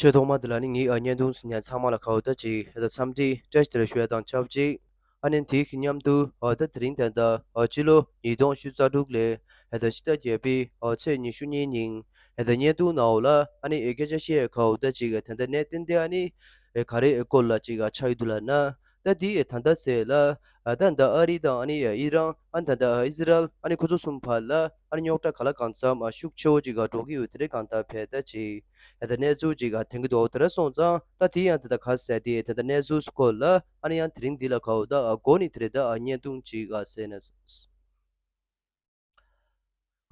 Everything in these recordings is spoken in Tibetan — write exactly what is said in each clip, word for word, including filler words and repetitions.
ཆེས་ཐོག་མ་དེ་ལ་ནི་ངའི་ཨ་བརྙན་ཐུང་གཟིགས་མཁན་ཚང་མ་ལ་ཁ་བོ་ད་ཅིག་ཨ་ད་འཚམས་འདྲི་བཀྲ་ཤིས་བདེ་ལེགས་ཞུ་ཡ་དང་ཆབས་ཅིག་ཨ་ནི་དེའི་གི་མཉམ་དུ་ཨ་ད་དེ་རིང་ད་ལྟ་ཨ་སྤྱི་ལོ་ཉིས་སྟོང་ཉི་ཤུ་རྩ་དྲུག་ལོའི་ཨ་ད་ཕྱི་ཟླ་བརྒྱད་པའི་ཨ་ཚེས་ཉི་ཤུ་གཉིས་ཉིན་ཨ་ད་བརྙན་ཐུང་ནང་ལ་ཨ་ནི་ཨེ་སྐད་ཆ་བཤད་ཡ་ཁ་བོ་ད་ཅིག་ཨ་ད་ད་གནད་དོན་དེ་ཨ་ནི་ཨེ་ག་རེ་ཨེ་སྐོར་ལ་ཅིག་ཨ་ཆགས་ཡོད་འདུག་ལབ་ན། ད་དེ་ཨེ་ད་ལྟ་ཟེར་ལ་ཨ་ད་ད་ཨ་རི་དང་ཨ་ནི་ཨེ་ཨི་རན་ཨ་ད་ད་ཨི་ཟི་རལ་ཨ་ནི་ཁོ་ཚོ་གསུམ་བར་ལ་ཨ་ནི་རྙོག་དྲ་ག་ལ་གང་འཚམ་ཨ་ཤུགས་ཆེ་བོ་ཅིག་ཨ་འགྲོ་གི་ཡོད་དེ་རེད། གང་ལྟར་བས་ད་ཅིག་ཨ་ད་གནས་ཚུལ་ཅིག་ཨ་ཐོན་གི་འདུག་དེ་འདྲ་སོང་ཙང་ད་དེ་ཡང་དེ་ད་ག་ཟེར་དེ་དེ་ད་གནས་ཚུལ་སྐོར་ལ་ཨ་ནི་ཡང་དེ་རིང་འདི་ལ་ག་བོ་ད་ཨ་འགོ་ནས་དེ་རེད། ད་ཨ་བརྙན་ཐུང་ཅིག་ཨ་ཟེར་ན།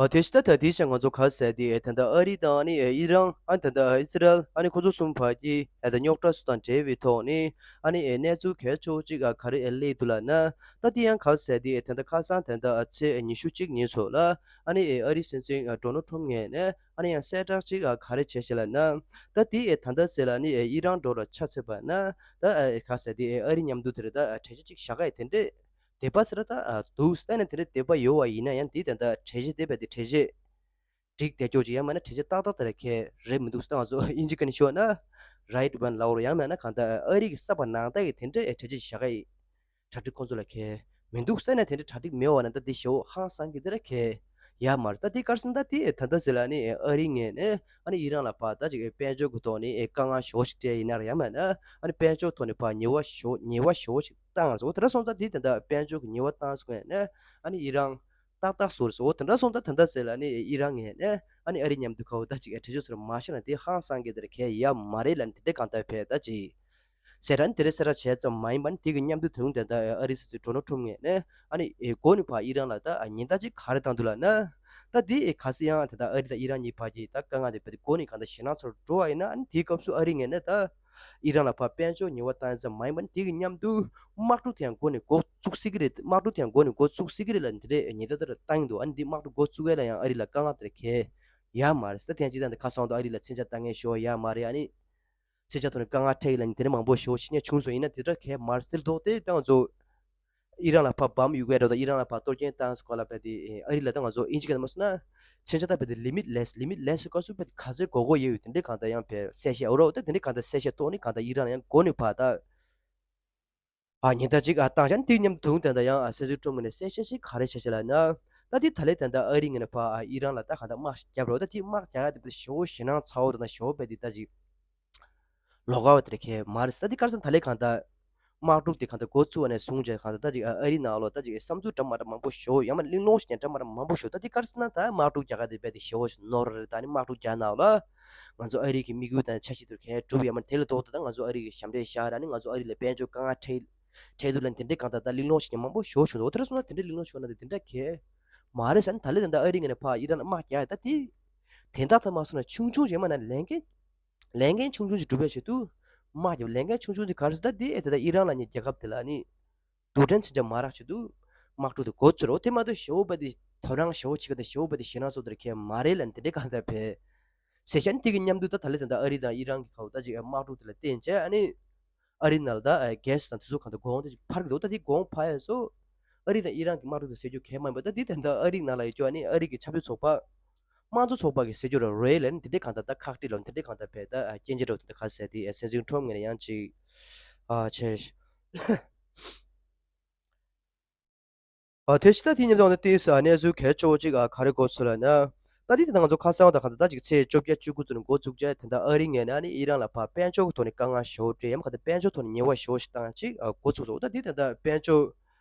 ཨ་དེ་ཕྱི་ད་ད་དེ་ཞག་ང་ཚོ་ག་ཟེར་དེ་ཨེ་ད་ད་ཨ་རི་དང་ཨ་ནི་ཨེ་ཨི་རན་ཨ་ད་ད་ཨི་སི་རལ་ཨ་ནི་ཁོ་ཚོ་གསུམ་བར་གྱི་ཨེ་ད་རྙོག་དྲ་སུ་དང་འབྲེལ་བའི་ཐོག་ནས་ཨ་ནི་ཨེ་གནས་ཚུལ་གལ་ཆེ་བོ་ཅིག་ཨ་ག་རེ་ཨེ་སླེབས་འདུག་ལབ་ན། ད་དེ་ཡང་ག་ཟེར་དེ་ཨེ་ད་ད་ཁ་སང་ད་ད་ཨ་ཚེས་ཉི་ཤུ་གཅིག་ཉིན་ཚོ་ལ་ཨ་ནི་ཨེ་ཨ་རི་སྲིད་འཛིན་ཨ་ཌོ་ནལ་ཊམ་ངོས་ནས། ཨ་ནི་ཡང་གསལ་བསྒྲགས་ཅིག་ཨ་ག་རེ་བྱས་ཤག་ལབ་ན། ད་དེ་ཨེ་ད་ལྟ་ཟེར་ལ་ནི་ཨེ་ཨི་རན་འགྲོ་ལ་ཆ་ཚད་པ་ན་ད་ཨེ་ག་ཟེར་དེ་ཨེ་ཨ་རི་མཉམ་དུ་དེ་རེད། ད་ཨ་གྲོས་གཞི་ཅིག་བཞག་ག་ཨེ་དེ་འདྲས་དེ་པ་ཟེར་ད་ཨ་འདུག་ཟེར་ནས་དེ་འདྲས་དེ་པ་ཡོད་པ་ཡིན་ན་ཡང་དེ་ད་ད་གྲོས་གཞི་དེ་པ་དེ་གྲོས་གཞི་འགྲིག་བསྡད་ཀྱོག་ཅིག་ཡང་མིན་ན་གྲོས་གཞི་ཏག་ཏག་དེ་ར་ཁེ་རེད་མི་འདུག་ཟེར། ད་ང་ཚོ་ཨིན་ཇི་སྐད་ནས་ཤོད་ན་རའིཊ་ཝན་ལའོ་རོ་ཡང་མིན་ན་གང་ད་ཨ་རི་གི་ས་པ་ནང་ད་གི་དེ་འདྲས་ཨེ་གྲོས་གཞི་བཞག་ག་ཨེ། གྲ་སྒྲིག་ཁོང་ཚོ་ལ་ཁེལ་མི་འདུག་ཟེར་ནས་དེ་འདྲ་གྲ་སྒྲིག་མེད་པ་ན་ད་དེ་ཞེ་པོ་ཧང་སང་གི་དེ་ར་ཁེལ་ཡ་མ་རེད། ད་དེ་གར་སོང་ད་དེ་ད་ལྟ་ཟེར་ལ་ནི་ཨ་རི་ངོས་ནས་ཨ་ནི་ཨི་རན་ལ་ཕར་ད་ཅིག་དཔལ་འབྱོར་གྱི་ཐོག་ནས་དཀའ་ངལ་ཞེ་པོ་ཞིག་སྤྲད་ཡིན་ན་ར་ཡ་མ་ན་ཨ་ནི་དཔལ་འབྱོར་ཐོག་ནས་ཕར་ཉེས་པ་ཞེ་པོ་ཉེས་པ་ཞེ་པོ་ཞིག་བཏང་ར་སོ་དེ་འདྲ་སོང་ད་དེ་ད་ལྟ་དཔལ་འབྱོར་གྱི་ཉེས་པ་བཏང་སོང་ནས་ཨ་ནི་ཨི་རན་ཏག་ཏག་བཟོ་རེད་ཟེར། འོ་དེ་འདྲ་སོང་ད་ད་ལྟ་ཟེར་ལ་ནི་ཨི་རན་ངོས་ནས་ཨ་ནི་ཨ་རི་མཉམ་དུ་ཁ་བོ་ད་ཅིག་ཨེ་གྲོས་ཆོད་ཟེར་མ་ཤེས་ན་དེ་ཧང་སང་གི་དེར་ཁེལ་ཡ་མ་རེད་ལ་ནི་དེ་འདྲ་གང་ལྟར་བས་ད་ཅིག་ཟེར་ར་ནི་དེ་རེད་ཟེར་ར་བྱས་ཙམ་མ་ཡིན་པ་ནི་དེ་གི་མཉམ་དུ་དོན་དེ་ད་ཨ་རི་སྲིད་འཛིན་ཌོ་ནལ་ཊམ་ངོས་ནས་ཨ་ནི་ཨེ་འགོ་ནས་ཕར་ཨི་རན་ལ་ད་ཨ་ཉེན་བརྡ་ཅིག་ག་རེ་བཏང་འདུག་ལབ་ན། ད་དེ་ཨེ་ག་སྲིད་ཡང་དེ་ད་ཨ་རི་དང་ཨི་རན་གཉིས་བར་གྱི་ད་དཀའ་ངལ་དེ་བས་དེ་འགོ་ནས་གང་ལྟར་ཞེད་སྣང་ཚོར་འགྲོ་བ་ཡིན་ན་ཨ་ནི་དེའི་སྐབས་སུ་ཨ་རི་ངོས་ནས་ད། ཨི་རན་ལ་ཕར་དཔལ་འབྱོར་ཉེས་པ་བཏང་ཡ་ཙམ་མ་ཡིན་པར་དེ་གི་མཉམ་དུ་དམག་འཁྲུག་དེ་ཡང་འགོ་ནས་འགོ་བཙུགས་སྲིད་ཀྱི་རེད། དམག་འཁྲུག་དེ་ཡང་འགོ་ནས་འགོ་བཙུགས་སྲིད་ཀྱི་རེད་ལབ་ནས་དེ་འདྲས་ཉེན་བརྡ་དེ་འདྲ་བཏང་གི་འདུག་ཨ་ནི་འདི་དམག་འཁྲུག་འགོ་བཙུགས་ཡ་ལ་ཡང་ཨ་རི་ལ་དཀའ་ངལ་དེ་འདྲ་གང་ཡང་ཡོད་མ་རེད་ཟེར། དེ་ཡང་སྤྱིར་བཏང་དེ་ཁ་སང་དུ་ཨ་རི་ལ་མཚོན་ཆ་བཏང་མཁན་ཞེ་པོ་ཡོད་མ་རེད། ཨ་ནི་མཚོན་ཆ་ཐོག་ནས་དཀའ་ངལ་འཕྲད་ཡོད་ལབ་ནས་དེ་འདྲ་མང་པོ་ཞེ་པོ་ཞིག་ནས་བྱུང་སོང་། ཡིན་ན་དེ་འདྲ་གང་ཡང་མ་རེད། དེ་ལ་ལྡོག་སྟེ་ད་ང་ཚོ་ཨི་རན་ལ་ཕར་བམ་གཡུག་ཡ་འདྲ་དང་ཨི་རན་ལ་ཕར་གཏོར་སྐྱོན་བཏང་སྐོར་ལ་བས་ཏེ་ཨ་རི་ལ་ད་ང་ཚོ་ཨིན་ཇི་སྐད་ནས་མ་སོང་ན་མཚོན་ཆ་ད་བས་ཏེ་ལི་མིཊ་ལེས་ལི་མིཊ་ལེས་སྐབས་སུ་བས་ཏེ་ག་ཚོད་དགོས་དགོས་ཡོད་ཡོད་དེ་འདྲའི་གང་ལྟར་ཡང་བས་གསལ་བཤད་འོ་རོགས་ད་དེ་འདྲའི་གང་ལྟར་གསལ་བཤད་ཐོག་ནས་གང་ལྟར་ཨི་རན་ལ་ཡང་འགོ་ནས་ཕར་ད་ཨ་ཉེན་བརྡ་ཅིག་ཨ་བཏང་བཞག་ནས་དེའི་མཉམ་དུ་དེ་འདྲ་ཡང་ཨ་སྲིད་འཛིན་ཊམ་ངོས་ནས་གསལ་བཤད་ཅིག་ག་རེ་བྱས་བྱས་ལབ་ན། ད་དེ་ད་ལས་ད་ལྟ་ཨ་རི་ངོས་ནས་ཕར་ཨ་ཨི་རན་ལ་ད་གང་ལྟར་དམག་ཞིག་བརྒྱབ་རོགས་ད་དེ་དམག་རྒྱག་ཡ་དེ་བས་ཞེ་པོ་ཞེད་སྣང་ཚ་བོ་དང་ཞེ་པོ་བས་དེ་ད་ཅིག་ལོགས་ཀ་བ་དེ་རེད་ཁེ་མ་རེད་ས། དེ་གར་སོང་ད་ལས་གང་ལྟར་དམག་འཁྲུག་དེ་གང་ལྟར་འགོ་བཙུགས་པ་ནས་བཟུང་བྱས་གང་ལྟར་ད་ཅིག་ཨ་རི་ནང་ལོགས་ད་ཅིག་བསམ་ཚུལ་འདྲ་མ་འདྲ་མང་པོ་ཞེ་པོ་ཡང་མ་གླེང་སློང་ཞིག་ཀྱང་འདྲ་མ་འདྲ་མང་པོ་ཞེ་པོ། ད་དེ་གར་སོང་ན་ད་དམག་འཁྲུག་རྒྱག་ག་དེ་རྦད་དེ་ཞེ་པོ་ཞིག་ནོར་རེད། ད་ནི་དམག་འཁྲུག་རྒྱག་ནང་ལ་ང་ཚོ་ཨ་རི་གི་དམིགས་ཡུལ་དང་འཆར་གཞི་དེ་གས་གྲུབ་ཡང་མ་དེ་ལས་ལྡོག་ད་ད་ང་ཚོ་ཨ་རི་གི་ཞབས་འདྲེན་བཞག་ར་ནི་ང་ཚོ་ཨ་རི་ལ་དཔལ་འབྱོར་དཀའ་ངལ་འཕྲད་འཕྲད་འདུག་ལ་དེ་འདྲའི་གང་ལྟར་ད་གླེང་སློང་ཞིག་ཀྱང་མང་པོ་ཞེ་པོ་ཞིག་འདུག་དེ་འདྲ་སོང་ན་དེ་འདྲའི་གླེང་སློང་ཞིག་ཡོང་ན་དེ་དེ་འདྲ་གས་མ་རེད་ས། ནི་ད་ལས་ད་ལྟ་ཨ་རི་ངོས་ནས་ཕར་ཨི་རན་ལ་དམག་རྒྱག་ཡ་ད་དེ་དེ་འདྲ་ད་མ་སོང་ན་ཆུང་ཆུང་ཞིག་མ་ན་ལས་འགན་ལས་འགན་ཆུང་ཆུང་ཅིག་སྒྲུབ་པའི་ཆེད་དུ་དམག་རྒྱབ་ལས་འགན་ཆུང་ཆུང་ཅིག་ག་རེ་ཟེར་ད་དེ་ཨེ་ད་ལྟ་ཨི་རན་ལབ་མཁན་རྒྱལ་ཁབ་དེ་ལ་ནི་རྡུལ་ཕྲན་མཚོན་ཆ་མ་རག་ཆེད་དུ་དམག་འཁྲུག་དེ་འགོ་ཚུགས་རོགས། དེ་མ་གཏོགས་ཞེ་པོ་བས་དེ་དོ་སྣང་ཞེ་པོ་བྱེད་ཀྱི་དང་ཞེ་པོ་བས་དེ་ཞེད་སྣང་ཚོར་དེ་ར་ཁེ་མ་རེད་ལབ་ནས་དེ་འདྲའི་གང་ལྟར་བས་ཟེར་བྱས་ནས་དེ་གི་མཉམ་དུ་ད་ད་ལྟ་ད་ལྟ་ཨ་རི་དང་ཨི་རན་གྱི་ཁ་བོ་ད་ཅིག་དམག་འཁྲུག་དེ་ལ་བརྟེན་བྱས་ཨ་ནི་ཨ་རི་ནང་ལ་ད་གྷེ་སི་དང་དེ་ཚོ་གང་ལྟར་གོང་དེ་ཅིག་འཕར་གྱི་འདུག་ད་དེ་གོང་འཕར་ཡ་སོ་ཨ་རི་དང་ཨི་རན་གྱི་དམག་འཁྲུག་དེ་ཟེར་རྒྱུ་གལ་མ་ཡིན་པ། ད་དེ་ད་ལྟ་ཨ་རི་ནང་ལ་ཡོད་རྒྱུ་ཨ་ནི་ཨ་རི་གི་ཆབ་སྲིད་ཚོགས་པ་དམངས་གཙོ་ཚོགས་པ་གི་ཟེར་རྒྱུ་ར་རེད་ལབ་ནས་དེ་འདྲའི་གང་ལྟར་ད་ཁག་དཀྲིས་ལ་དེ་འདྲའི་གང་ལྟར་བས་ད་སྐྱོན་བརྗོད་འདྲ་བོ་དེ་འདྲ་ག་ཟེར་དེ་སྲིད་འཛིན་ཊམ་ངོས་ནས་ཡང་ཅིག་ཨ་བྱས། ཨ་དེ་ཕྱི་ད་དེ་མཉམ་དུ་ང་ཚོ་ཏོག་ཙམ་གནས་ཚུལ་གལ་ཆེ་བོ་ཅིག་ཨ་ག་རེ་འགོ་ཚུགས་ལབ་ན། ད་དེ་དེ་ད་ང་ཚོ་ཁ་སང་དང་གང་ལྟར་ད་ཅིག་ཚེས་བཅོ་བརྒྱད་བཅུ་དགུ་ཚོ་ནས་འགོ་བཙུགས་བྱས་དེ་འདྲ་ཨ་རི་ངོས་ནས་ཨ་ནི་ཨི་རན་ལ་ཕར་དཔལ་འབྱོར་གྱི་ཐོག་ནས་དཀའ་ངལ་ཞེ་པོ་སྤྲད་ཡང་གང་ལྟར་དཔལ་འབྱོར་ཐོག་ནས་ཉེས་པ་ཞེ་པོ་ཞིག་བཏང་ཅིག་ཨ་འགོ་ཚུགས་སོང་། ད་དེ་དེ་འདྲ་དཔལ་འབྱོར་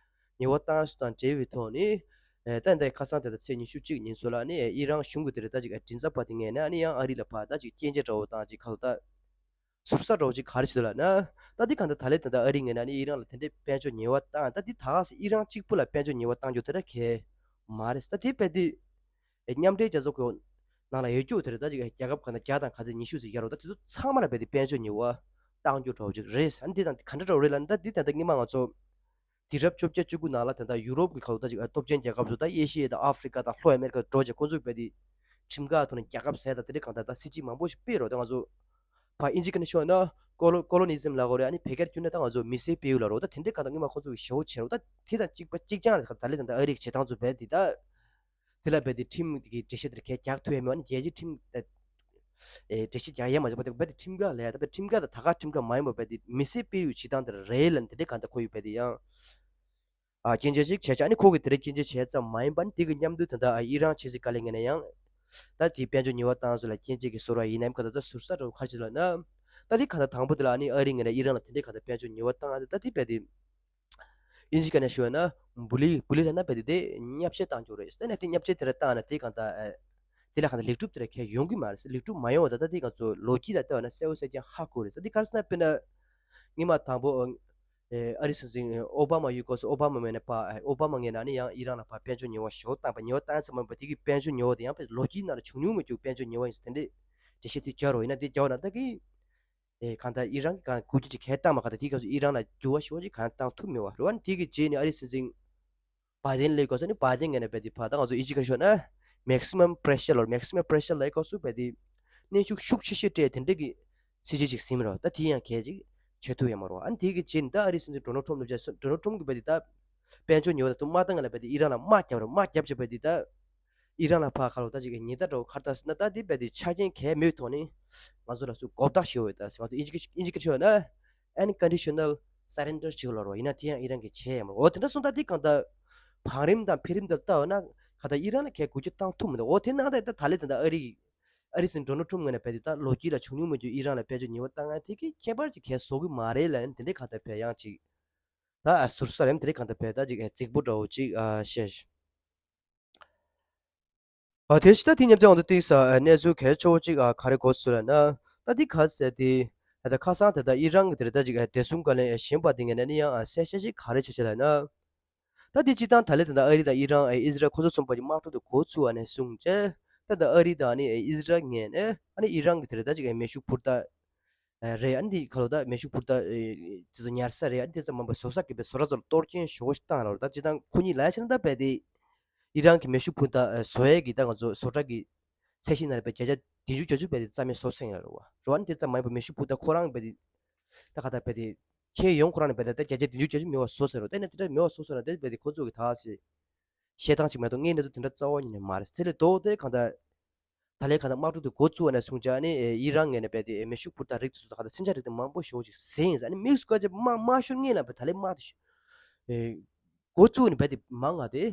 ཉེས་པ་བཏང་སོང་དང་འབྲེལ་བའི་ཐོག་ནས་ཨེ་ད་ལྟ་ཁ་སང་དེ་འདྲ་ཚེས་ཉི་ཤུ་གཅིག་ཉིན་ཚོ་ལ་ཨ་ནི་ཨེ་ཨི་རན་གཞུང་གི་དེ་འདྲ་ད་ཅིག་ཨེ་མགྲིན་ཚབ་པ་དེ་ངོས་ནས་ཨ་ནི་ཡང་ཨ་རི་ལ་ཕར་ད་ཅིག་སྐྱོན་བརྗོད་འདྲ་བོ་བཏང་ཅིག་ཁ་ཐུག་ད། ཟུར་ཟ་འདྲ་བོ་ཅིག་ག་རེ་བྱེད་འདུག་ལབ་ན། ད་འདི་གང་ལྟར་ད་ལན་ད་ལྟ་ཨ་རི་ངོས་ནས་ནི་ཨི་རན་ལ་དེ་འདྲའི་དཔལ་འབྱོར་ཉེས་པ་བཏང་། ད་འདི་ད་ག་སེ་ཨི་རན་གཅིག་པུ་ལ་དཔལ་འབྱོར་ཉེས་པ་བཏང་རྒྱུ་དེ་འདྲ་གལ་མ་རེད། ད་དེ་དཔེ་དེ་མཉམ་འབྲེལ་རྒྱལ་ཚོགས་ཀྱི་ནང་ལ་ཡོད་རྒྱུ་དེ་རེད། ད་ཅིག་རྒྱལ་ཁབ་གང་ལྟར་བརྒྱ་དང་ག་ཚོད་ཉི་ཤུ་ཙམ་ཡོད་རེད། ད་དེ་ཚོ་ཚང་མ་ལ་དཔེ་དེ་དཔལ་འབྱོར་ཉེས་པ་བཏང་རྒྱུ་འདྲ་བོ་ཅིག་རེད། ཨ་ནི་འདི་དང་འདི་ག་འདྲ་འདྲ་བོ་རེད་ལབ་ན། ད་འདི་ད་ལྟ་སྔོན་མ་ང་ཚོ་དུས་རབས་བཅོ་བརྒྱད་བཅུ་དགུ་ནང་ལ་ད་ལྟ་ཡུ་རོབ་ཀྱི་ཁ་ལོ་ད་ཅིག་སྟོབས་ཆེན་རྒྱལ་ཁབ་ཚོ་ད་ཨེ་ཤི་ཡ་དང་ཨ་ཧྥི་རི་ཀ་དང་ལྷོ་ཨ་མེ་རི་ཀ་འགྲོ་བྱས་ཁོང་ཚོས་དཔེ་དེ་ཁྲིམས་ཁང་ཐོག་ནས་རྒྱལ་ཁབ་ཟེར་དང་དེ་འདྲའི་གང་ལྟར་ད་སྲིད་ཇུས་མང་པོ་ཞིག་སྤེལ་རོགས། ད་ང་ཚོ་ཕར་ཨིན་ཇི་སྐད་ནས་ཤོད་ན་ཀོ་ལོ་ཀོ་ལོ་ནི་ཛིམ་ལབ་དགོས་རེད། ཨ་ནི་བོད་སྐད་བསྒྱུར་ན་ད་ང་ཚོ་མི་སེར་སྤེལ་ཡུལ་ལབ་རོགས། ད་དེ་འདྲའི་གང་ལྟར་སྔོན་མ་ཁོང་ཚོ་གི་ཞེ་པོ་བྱས་རོགས། ད་དེ་དང་གཅིག་པ་གཅིག་རྐྱང་རེད། ད་ལས་ད་ལྟ་ཨ་རི་གི་བྱེད་སྟངས་ཚོ་རྦད་དེ་ད་དེ་ལ་རྦད་དེ་ཁྲིམས་ཀྱི་འགྲེལ་བཤད་དེར་གས་རྒྱག་ཐུབ་ཡ་མེད་པ་ནི་རྒྱལ་སྤྱིའི་ཁྲིམས་ད་ ཨེ་འགྲེལ་བཤད་རྒྱག་ཡས་མ་བྱུང་བ་དེ་རྦད་དེ་ཁྲིམས་འགལ་ལབ་ཡ་ད་རྦད་ཁྲིམས་འགལ་དང་ད་ག་ཁྲིམས་འགལ་མ་ཡིན་པ་རྦད་དེ་མི་སེར་སྤེལ་ཡུལ་བྱེད་སྟངས་དེ་རེད་ལབ་ནས་དེ་འདྲའི་གང་ལྟར་ཁོ་ཡིས་རྦད་དེ་ཡང་ཨ་སྐྱོན་བརྗོད་ཅིག་བྱས་ཙང་ཨ་ནི་ཁོ་གིས་དེ་འདྲའི་སྐྱོན་བརྗོད་བྱས་ཙམ་མ་ཡིན་པ་ནི་དེ་གི་མཉམ་དུ་ད་ལྟ་ཨ་ཨི་རན་ཆབ་སྲིད་བཀའ་བློན་ངོས་ནས་ཡང་ད་དེའི་དཔལ་འབྱོར་ཉེས་པ་བཏང་ཟེར་ལ་སྐྱོན་བརྗོད་ཀྱི་ཟུར་བ་ཡིན་ནའི་གང་ལྟར་ད་ཟུར་ཟ་འདྲ་བོ་ག་རེ་བྱས་ལབ་ན། ད་དེ་གང་ལྟར་དང་པོ་དེ་ལ་ཨ་ནི་ཨ་རི་ངོས་ནས་ཨི་རན་ལ་དེ་འདྲའི་གང་ལྟར་དཔལ་འབྱོར་ཉེས་པ་བཏང་ཨ་ད་དེ་རྦད་དེ། དབྱིན་ཇི་སྐད་ནས་ཞུས་ན་བུ་ལི་བུ་ལི་ལབ་ན་རྦད་དེ་དེ་བརྙས་བཅོས་བཏང་རྒྱུ་རེད། དེ་ནས་དེ་བརྙས་བཅོས་དེ་འདྲ་བཏང་ན་དེ་གང་ལྟར་ཨེ་དེ་ལ་གང་ལྟར་ལེགས་གྲུབ་དེ་འདྲ་གང་ཡང་ཡོང་གི་མ་རེད། ལེགས་གྲུབ་མ་ཡོང་བ་ད་ལྟ་དེ་ང་ཚོ་ལོ་རྒྱུས་ལ་བལྟས་པ་ན་གསལ་པོ་གསལ་རྐྱང་ཧ་གོ་རེད། དེ་ག་རེ་ཟེར་ན་དཔེར་ན་སྔོན་མ་དང་པོ་ཨེ་ཨ་རི་སྲིད་འཛིན་ཨོ་བྷ་མ་ཡོད་སྐབས་སུ་ཨོ་བྷ་མ་ངོས་ནས་ཕར་ཨེ་ཨོ་བྷ་མ་ངོས་ནས་ནི་ཡང་ཨི་རན་ལ་ཕར་དཔལ་འབྱོར་ཉེས་པ་ཞེ་པོ་བཏང་པ་ཉེས་པ་བཏང་ཙམ་མ་ཡིན་པ་དེ་གི་དཔལ་འབྱོར་ཉེས་པ་དེ་ཡང་ལོ་རྒྱུས་ནང་ལ་བྱུང་མྱོང་མི་འདུག་དཔལ་འབྱོར་ཉེས་པ་ཡིན་ཟེར་དེ་འདྲའི་འགྲེལ་བཤད་དེ་བརྒྱབ་རོགས་ཡིན་ན་དེ་བརྒྱབ་ན་ད་གི་ཨེ་གང་ལྟར་ཨི་རན་གྱིས་གང་དགོས་རྒྱུ་ཅིག་གལ་བཏང་མ་གང་ལྟར་དེའི་སྐབས་སུ་ཨི་རན་ལ་འགྱུར་བ་ཞེ་པོ་ཅིག་གང་བཏང་ཐུབ་མེད་པ་རེད་བ། ནི་དེ་གི་རྗེས་ནས་ཨ་རིའི་སྲིད་འཛིན་བྷའི་ཌེན་སླེབས་སྐབས་སུ་ནི་བྷའི་ཌེན་ངོས་ནས་རྦད་དེ་ཕར་ད་ང་ཚོ་དབྱིན་ཇི་སྐད་ཤོད་ན་maximum pressure ལབ་maximum pressure ལབ་སྐབས་སུ་རྦད་དེ་གནོན་ཤུགས་ཤུགས་ཆེ་ཤོས་སྤྲད་དེ་འདྲ་གི་སྲིད་ཇུས་ཅིག་ཟིན་རོགས། ད་དེ་ཡང་གལ་ཅིག་བྱེད་ཐུབ་ཡོད་མ་རེད་བ། ཨ་ནི་དེ་གི་རྗེས་ནས་ད་ཨ་རིའི་སྲིད་འཛིན་ཌོ་ནལ་ཊམ་སླེབས་རྗེས་ཌོ་ནལ་ཊམ་གིས་རྦད་དེ་ད་དཔལ་འབྱོར་ཉེས་པ་དང་དུ་མ་བཏང་ང་ལ་རྦད་དེ་ཨི་རན་ལ་དམག་བརྒྱབ་རོགས། དམག་བརྒྱབ་བྱས་རྦད་དེ་ད་ཨི་རན་ལ་ཕར་ཁ་ལོ་ད་ཅིག་ཉེན་བརྡ་འདྲ་བོ་ག་རེ་བཏང་ཟེར་ན་ད་དེ་རྦད་དེ་ཆ་རྐྱེན་གང་ཡང་མེད་ཐོག་ནས་ང་ཚོ་ལ་ཚུར་མགོ་བཏགས་ཞུ་འོས། ད་ང་ཚོ་དབྱིན་ཇི་དབྱིན་ཇི་སྐད་ཤོད་ན་unconditional surrender ཅིག་ལབ་རོགས། ཡིན་ན་དེ་ཡང་ཨི་རན་གྱིས་བྱས་ཡོད་མ་རེད། འོ་དེ་འདྲ་སོང་ད་དེ་གང་ལྟར་བང་རིམ་དང་འཕེལ་རིམ་དེ་ལྟ་འོས་ན་གང་ལྟར་ཨི་རན་ལ་གང་ཡང་དགོས་རྒྱུ་བཏང་ཐུབ་མི་འདུག་འོ་དེ་ནང་ད་ད་ལས་ད་ལྟ་ཨ་རི་ཨ་རིའི་སྲིད་འཛིན་ཌོ་ནལ་ཊམ་ངོས་ནས་རྦད་དེ་ད་ལོ་རྒྱུས་ལ་བྱུང་མྱོང་མེད་རྒྱུ་ཨི་རན་ལ་དཔལ་འབྱོར་ཉེས་པ་བཏང་ཡ་དེ་གིས་ཁྱད་པར་ཅིག་གང་ཡང་བཟོ་གི་མ་རེད་ལབ་ནས་དེ་འདྲའི་གང་ལྟར་བས་ཡང་ཅིག་ད་ཟུར་ཟ་རེད་དེ་འདྲའི་གང་ལྟར་བས་ད་ཅིག་རྫིག་པོ་འདྲ་བོ་ཅིག་ཨ་བཤད། ཨ་དེ་ཕྱི་ད་དེ་མཉམ་དུ་འོང་དུ་ཏིག་ས་གནས་ཚུལ་གལ་ཆེ་བོ་ཅིག་ཨ་ག་རེ་གོ་སོང་ལབ་ན། ད་འདི་ག་ཟེར་དེ་ད་ཁ་སང་དེ་ད་ཨི་རན་གྱི་དེ་རེད་ད་ཅིག་ཨ་བདེ་སྲུང་བཀའ་བློན་གཞོན་པ་དེ་ངོས་ནས་ནི་ཡང་ཨ་གསལ་བཤད་ཅིག་ག་རེ་བྱས་བྱས་ལབ་ན། ད་འདི་སྤྱིར་བཏང་ད་ལས་དེ་ད་ཨ་རི་དང་ཨི་རན་ཨ་ཨི་ཟི་རལ་ཁོ་ཚོ་གསུམ་པོ་ཅིག་དམག་འཁྲུག་དེ་འགོ་ཚུགས་པ་ནས་བཟུང་བྱས་ད་ད་ཨ་རི་དང་ནི་ཨི་ཟི་རལ་ངོས་ནས་ཨ་ནི་ཨི་རན་གྱི་དེ་རེད་ད་ཅིག་ཨ་མེ་ཤུགས་འཕུར་མདའ་རེད། ཨ་ནི་འདི་ཁ་ལོ་ད་མེ་ཤུགས་འཕུར་མདའ་དེ་ཚོ་ཉར་ས་རེད། ཨ་ནི་དེ་ཚོ་མང་པོ་བཟོ་ས་གི་བའི་བཟོ་གྲྭ་ཚོ་ལ་གཏོར་སྐྱོན་ཞེ་པོ་ཞིག་བཏང་ར་བ། ད་སྤྱིར་བཏང་ཁོ་གཉིས་ལ་ཡ་བྱས་ན་ད་རྦད་དེ་ཨི་རན་གྱི་མེ་ཤུགས་འཕུར་མདའ་བཟོ་ཡས་ཀྱི་ད་ང་ཚོ་བཟོ་གྲྭ་གི་ཚད་གཞི་ནང་ལ་བའི་བརྒྱ་ཆ་བདུན་ཅུ་གྱ་བཅུ་བའི་རྩ་མེད་བཟོ་ཚར་ཡོད་རེད་བ། རེད་བ། ཨ་ནི་དེ་ཙམ་མ་ཡིན་པར་མེ་ཤུགས་འཕུར་མདའ་ཁོ་རང་བའི་ད་ག་ད་བའི་ཁྱོན་ཡོངས་ཁོ་རང་ནས་བའི་ད་བརྒྱ་ཆ་བདུན་ཅུ་གྱ་བཅུ་མེད་པ་བཟོ་ཚར་རེད་བ། ད་ནི་དེ་འདྲ་མེད་པ་བཟོ་ཚར་ན་དེ་བའི་ཁོ་ཚོ་གི་ད་ཟེར་བཤད་སྟངས་ཅིག་མ་གཏོགས་དངོས་གནས་དུ་དེ་འདྲ་རྩ་བ་ཉིད་ནས་མ་རེད། དེ་ལས་ལྡོག་སྟེ་གང་ལྟར་ད་ལས་གང་ལྟར་དམག་འཁྲུག་དེ་འགོ་བཙུགས་པ་ནས་བཟུང་བྱས་ནས་ཨི་རན་ངོས་ནས་བའི་དེ་མེ་ཤུགས་འཕུར་མདའ་རིགས་དེ་ཚོ་ད་ག་ད་མཚོན་ཆ་རིགས་དེ་མང་པོ་ཞེ་པོ་ཅིག་བཟོས་ཡིན་ཟེར། ཨ་ནི་དམིགས་སུ་བཀར་བྱས་དམག་དམག་ཤོར་ངེས་ལ་བའི་ད་ལས་དམག་དེ་ཤོ་ཨེ། འགོ་བཙུགས་ནས་རྦད་དེ་མང་ང་དེ་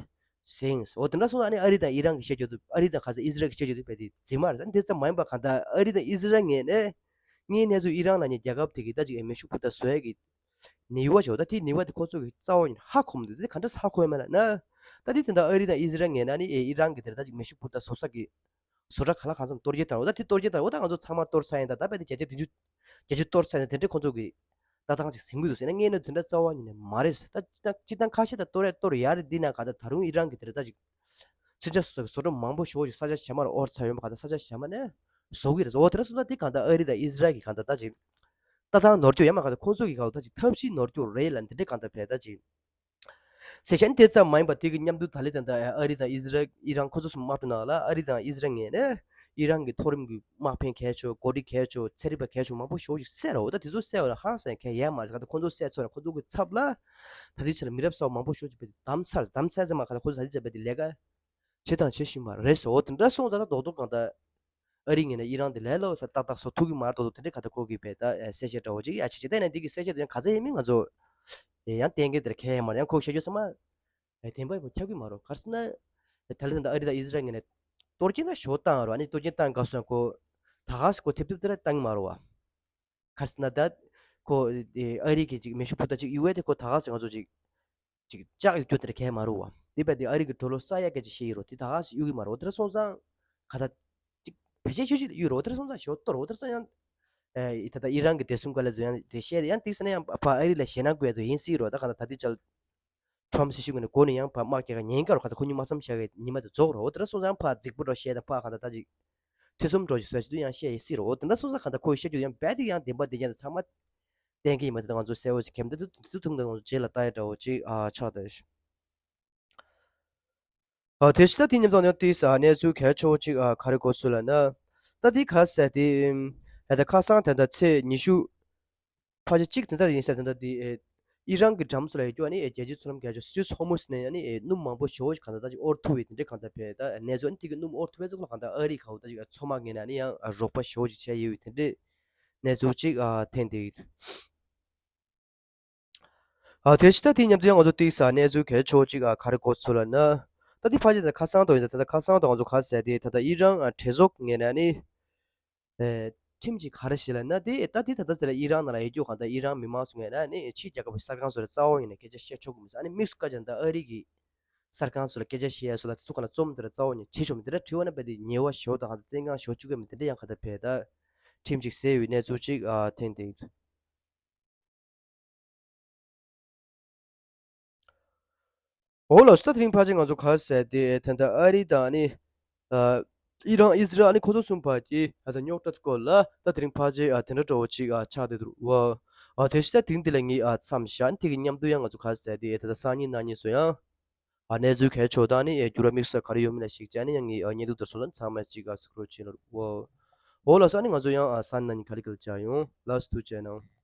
ཟེར་ཡིན། འོ་དེ་འདྲ་སོང་ཙང་ཨ་ནི་ཨ་རི་དང་ཨི་རན་གྱི་བཤད་རྒྱུ་དེ་ཨ་རི་དང་ཁ་སང་ཨི་ཟི་རལ་གྱི་བཤད་རྒྱུ་དེ་རྦད་དེ་རྫུན་མ་རེད། ཨ་ནི་དེ་ཙམ་མ་ཡིན་པ་གང་ལྟར་ཨ་རི་དང་ཨི་ཟི་རལ་ངོས་ནས་དངོས་གནས་ཚུལ་ཨི་རན་ལབ་མཁན་རྒྱལ་ཁབ་དེ་གི་ད་ཅིག་ཨེ་མེ་ཤུགས་འཕུར་མདའ་བཟོ་ཡས་ཀྱི་ནུས་པ་ཞིག་ད་དེའི་ནུས་པ་དེ་ཁོ་ཚོ་གི་རྩ་བ་ཉིད་ནས་ཧ་གོ་མི་འདུག་དེ་ག་འདྲས་ཧ་གོ་ཡོད་མེད་ལབ་ན། ད་དེ་དེ་འདྲ་ཨ་རི་དང་ཨི་ཟི་རལ་ངོས་ནས་ནི་ཨེ་ཨི་རན་གྱི་དེར་ད་ཅིག་མེ་ཤུགས་འཕུར་མདའ་བཟོ་ས་གི་བཟོ་གྲྭ་གང་ལ་གང་འཚམ་གཏོར་རྒྱག་བཏང་། འོ་ད་དེ་གཏོར་རྒྱག་བཏང་། འོ་ད་ང་ཚོ་ཚང་མ་གཏོར་ཚར་ཡིན། ད་ད་རྦད་དེ་བརྒྱ་ཆ་བདུན་ཅུ་བརྒྱད་ཅུ་གཏོར་ཚར་ནས་དེ་འདྲའི་ཁོང་ཚོ་གི་ལྟ་སྟངས་ཅིག་ཟིན་གྱི་འདུག་ཟེར་ན་དངོས་གནས་དེ་འདྲ་རྩ་བ་ཉིད་ནས་མ་རེད་ཟེར། ད་སྤྱིར་བཏང་ཁ་ཤས་ད་གཏོར་ཡ་གཏོར་ཡ་རེད། འདི་ན་ག་ད་ད་རུང་ཨི་རན་གྱི་དེ་རེད་ད་ཅིག་མཚོན་ཆ་བཟོ་བཟོ་གྲྭ་མང་པོ་ཞེ་པོ་ཅིག་ས་ཆ་གཞན་མར་དབོར་ཚར་ཡོད་མ། ག་ད་ས་ཆ་གཞན་མ་ནས་བཟོ་གི་རེད། འོ་དེ་འདྲ་སོང་ཙང་དེ་གང་ལྟར་ཨ་རི་དང་ཨི་ཟི་རལ་གྱི་གང་ལྟར་ད་ཅིག་ལྟ་སྟངས་ནོར་འཁྲུལ་ཡང་མ་གང་ལྟར་ཁོང་ཚོ་གི་གང་ལྟར་ད་ཅིག་ཐབས་ཤེས་ནོར་འཁྲུལ་རེད་ལབ་འདི་འདྲའི་གང་ལྟར་བས་ད་ཅིག་ཟེར་བྱས་ནས་དེ་ཙམ་མ་ཡིན་པར་དེ་གི་མཉམ་དུ་ད་ལས་ད་ལྟ་ཨ་རི་དང་ཨི་ཟི་རལ་ཨི་རན་ཁོ་ཚོ་གསུམ་དམག་འཁྲུག་ནང་ལ་ཨ་རི་དང་ཨི་ཟི་རལ་ངོས་ནས་ཨི་རན་གྱི་མཐོ་རིམ་གྱི་དམག་དཔོན་གལ་ཆེ་བོ་འགོ་ཁྲིད་གལ་ཆེ་བོ་ཚན་རིག་པ་གལ་ཆེ་བོ་མང་པོ་ཞེ་པོ་ཞིག་བསད་རེད། འོ་ད་དེ་ཚོ་བསད་པ་ལ་ཧང་སང་གལ་ཡོད་མ་རེད། ག་ད་ཁོ་ཚོ་བསད་ཚར་ན་ཁོ་ཚོ་གི་ཚབ་ལ་ད་ལྟའི་ཆ་ལ་མི་རབས་གསར་པ་མང་པོ་ཞེ་པོ་ཅིག་བསྡམས་ཚར་བསྡམས་ཚར་ཙམ་མ་ག་ད་ཁོ་ཚོ་ད་ལྟའི་ཆ་བས་དེ་ལས་ཀ་བྱེད་དང་བྱེད་བཞིན་པ་རེད་ཟེར། འོ་དེ་འདྲ་སོང་ཙང་ད་རྡོག་རྡོག་གང་ལྟར་ཨ་རི་ངོས་ནས་ཨི་རན་དེ་ལས་ལོ་ས་ཏག་ཏག་བཟོ་ཐུབ་ཀྱི་མ་རེད། རྡོག་རྡོག་དེ་འདྲའི་ག་ད་ཁོ་གི་བས་ད་ཨེ་གསལ་བཤད་འདྲ་བོ་ཅིག་ཡ་བྱེད་ཅིག་བལྟས་ན་འདི་གི་གསལ་བཤད་དེ་ཡང་ག་ཚད་ཡིན་མིན་ང་ཚོ་ཨེ་ཡང་གཏན་འཁེལ་དེར་ཁྱད་ཡོད་མ་རེད། ཡང་ཁོ་བཤད་རྒྱུ་ཚང་མ་ཨེ་བདེན་པ་ཡིན་པ་ཁྱབ་ཀྱི་མ་རེད། ག་རེ་ཟེར་ན་ཨེ་ད་ལྟ་ད་ལྟ་ཨ་རི་དང་ཨི་ཟི་རལ་ངོས་ནས་གཏོར་སྐྱོན་ད་ཞེ་པོ་བཏང་ཡོད་རེད། ཨ་ནི་གཏོར་སྐྱོན་བཏང་དགའ་སོང་ཁོ་ད་ག་སེ་ཁོ་ཐེབས་ཐེབས་དེ་ར་བཏང་གི་མ་རེད་བ། ག་རེ་ཟེར་ན་ད་ཁོ་ཨེ་ཨ་རི་གི་ཅིག་མེ་ཤུགས་འཕུར་མདའ་ཅིག་གཡུག་ཡས་དེ་ཁོ་ད་ག་སེ་ང་ཚོ་ཅིག་ཅིག་ལྕགས་གཡུག་རྒྱུ་དེ་འདྲ་གས་མ་རེད་བ། དེ་བས་དེ་ཨ་རི་གི་ཌོ་ལར་ས་ཡ་སྐད་ཅིག་བཤད་ཡོད་རེད། དེ་ད་ག་སེ་གཡུག་གི་མ་རེད། འོ་དེ་འདྲ་སོང་ཙང་ག་ད་ཅིག་བེད་སྤྱོད་ཤོད་ཤོད་གཡུག་རེད། འོ་དེ་འདྲ་སོང་ཙང་ཞེ་པོ་གཏོར་རེད། འོ་དེ་འདྲ་སོང་ཙང་ཡང་ཨེ་ད་ལྟ་ཨི་རན་གི་བདེ་སྲུང་བཀའ་བློན་ཚོ་ཡང་དེ་བཤད་དེ་ཡང་དེ་ཟེར་ན་ཡང་ཕ་ཨ་རི་ལ་ཞེད་སྣང་དགོས་ཡ་དེ་ཡིན་སྲིད་རེད་བ། ད་ག་ད་ད་ལྟའི་ཆར་ཊམ་སྲིད་གཞུང་ངོས་ནས་འགོ་ནས་ཡང་ཕར་དམག་རྒྱག་ག་ཉེན་ཁ་རུ་ག་ད་ཁོ་གཉིས་མ་འཆམ་བྱ་གི་ཉི་མ་དེ་རྫོགས་རེད། འོ་དེ་འདྲ་སོང་ཙང་ཕར་རྫིག་པོ་འདྲ་བཤད་དང་ཕར་ག་ད་ད་ཅིག་ཐེ་ཚོམ་འགྲོ་ཞིག་བཟོ་ཞིག་ཏུ་ཡང་བཤད་ཡིན་སྲིད་རེད། འོ་དེ་འདྲ་སོང་ཙང་ག་ད་ཁོས་བཤད་རྒྱུ་ཡང་རྦད་དེ་ཡང་བདེན་པ་བདེན་རྐྱང་དེ་ཚང་མ་གཏན་འཁེལ་ཡིན་མ་དེ་ད་ང་ཚོ་གསལ་པོ་ཞིག་མཁྱེན། ད་དུ་དུ་ཐུང་ད་ང་ཚོ་རྗེས་ལ་ལྟ་ཡ་འདྲ་བོ་ཅིག་ཨ་ཆགས་ད། ཨ་དེ་ཕྱི་ད་དེ་མཉམ་དུ་ཡང་དེ་ས་གནས་ཚུལ་གལ་ཆེ་བོ་ཅིག་ཨ་ག་རེ་གོ་སོང་ལབ་ན། ད་དེ་ག་ཟེར་དེ་ད་ཁ་སང་དེ་ད་ཚེས་ཉི་ཤུ་ཕལ་ཆེར་གཅིག་དེ་འདྲ་ཡིན་ས་དེ་འདྲ་དེ་ཨེ་ ཨི་རན་གྱི་འགྲམ་ཚོ་ལ་ཡོད་རྒྱུ་ཨ་ནི་རྒྱལ་སྤྱིའི་མཚོ་ལམ་རྒྱལ་ཕྱོགས་སི་ཊྲེཊ་ཧོར་མུཛ་ནས་ཨ་ནི་སྣུམ་མང་པོ་ཞེ་པོ་ཅིག་གང་ལྟར་ད་ཅིག་དབོར་ཐུབ་པའི་དེ་འདྲའི་གང་ལྟར་བས་ད་གནས་ཚུལ་ཨ་ནི་དེ་གི་སྣུམ་དབོར་ཐུབ་པའི་ཚོགས་ལ་གང་ལྟར་ཨ་རི་ག་འོ་ད་ཅིག་ཚོད་མ་ངེས་ན་ཨ་ནི་ཡང་རོགས་པ་ཞེ་པོ་ཅིག་བྱས་ཡོད་པའི་དེ་འདྲའི་གནས་ཚུལ་ཅིག་ཨ་ཐོན་བསྡད་ཡོད། ཨ་དེ་ཕྱི་ད་དེ་མཉམ་དུ་ཡང་ང་ཚོ་ཏིག་ས་གནས་ཚུལ་གལ་ཆེ་བོ་ཅིག་ཨ་ག་རེ་གོ་ཚུལ་ལ་ན། ད་དེ་ཕལ་ཆེར་ད་ཁ་སང་དུ་ཡིན་ད་ད་ཁ་སང་དུ་ང་ཚོ་ག་ཟེར་དེ་ད་ད་ཨི་རན་ཨ་གྲོས་ཚོགས་ངེས་ན་ཨ་ནི། ཨེ། ཁྲིམས་ཀྱིས་ག་རེ་ཞིག་ལབ་ན་དེ་ད་དེ་ད་ལྟ་ཟེར་ལ་ཨི་རན་ནང་ལ་ཡོད་རྒྱུ་གང་ལྟར་ཨི་རན་མི་མང་སུ་ངེས་ན་ནི་ཕྱིའི་རྒྱལ་ཁབ་ཀྱི་གསར་ཁང་སུ་ལ་རྩ་བ་ཡིན་ན་སྐད་ཆ་བཤད་ཆོག་གི་མི་ཟེར། ཨ་ནི་དམིགས་སུ་བཀར་ཀྱང་ད་ཨ་རི་གི་གསར་ཁང་སུ་ལ་སྐད་ཆ་བཤད་ཡ་སུ་ལ་དེ་ཚོ་ག་ལ་རྩོམ་དེ་ལ་རྩ་བ་ཉིད་བྱེད་ཆོག་མི་དེ་འདྲ་དྲི་བ་ན་བས་དེ་ཉེས་པ་ཞོ་དང་ཧ་ད་བཙན་ཁང་ཞོ་བཅུག་གི་མི་དེ་འདྲ་ཡང་ག་ད་བས་ད་ཁྲིམས་ཅིག་ཟེར་བའི་གནས་ཚུལ་ཅིག་ཨ་ཐོན་ཏེ། འོ་ལགས་སོ། ད་དེ་རིང་ཕལ་ཆེར་ང་ཚོ་ག་ཟེར་ཏེ་ད་ལྟ་ཨ་རི་དང་ནི། ཨ། ཨི་རན་ཨི་ཟི་རལ་ཨ་ནི་ཁོ་ཚོ་གསུམ་བར་གྱི་ཨ་ད་རྙོག་དྲ་སྐོར་ལ་ད་དེ་རིང་ཕལ་ཆེར་ཨ་དེ་འདྲ་འདྲ་བོ་ཅིག་ཨ་ཆགས་བསྡད་འདུག་བ། ཨ་དེ་བཞིན་ད་དེ་རིང་འདི་ལ་ངས་ཨ་མཚམས་བཞག་དེ་གི་མཉམ་དུ་ཡང་ང་ཚོ་ག་ཟེར་ཏེ་ད་ལྟ་སང་ཉིན་གནངས་ཉིན་སུ་ཡང་ཨ་གནས་ཚུལ་གལ་ཆེ་བ་དང་ནི་ཨ་འགྱུར་བ་དམིགས་བསལ་ག་རེ་ཡོད་མེད་ལ་གཞིགས་བྱས་ནས་ཡང་ངས་ཨ་བརྙན་ཐུང་དེ་ཚོ་ལ་ཚང་མ་ཅིག་ཨ་གཟིགས་རོགས་བྱེད་ལ་བ། འོ་ལགས་སོ། ཨ་ནི་ང་ཚོ་ཡང་ཨ་སང་ཉིན་ག་ལེ་ག་ལེ་མཇལ་ཡོང་། ལགས་སོ། ཐུགས་རྗེ་གནང་།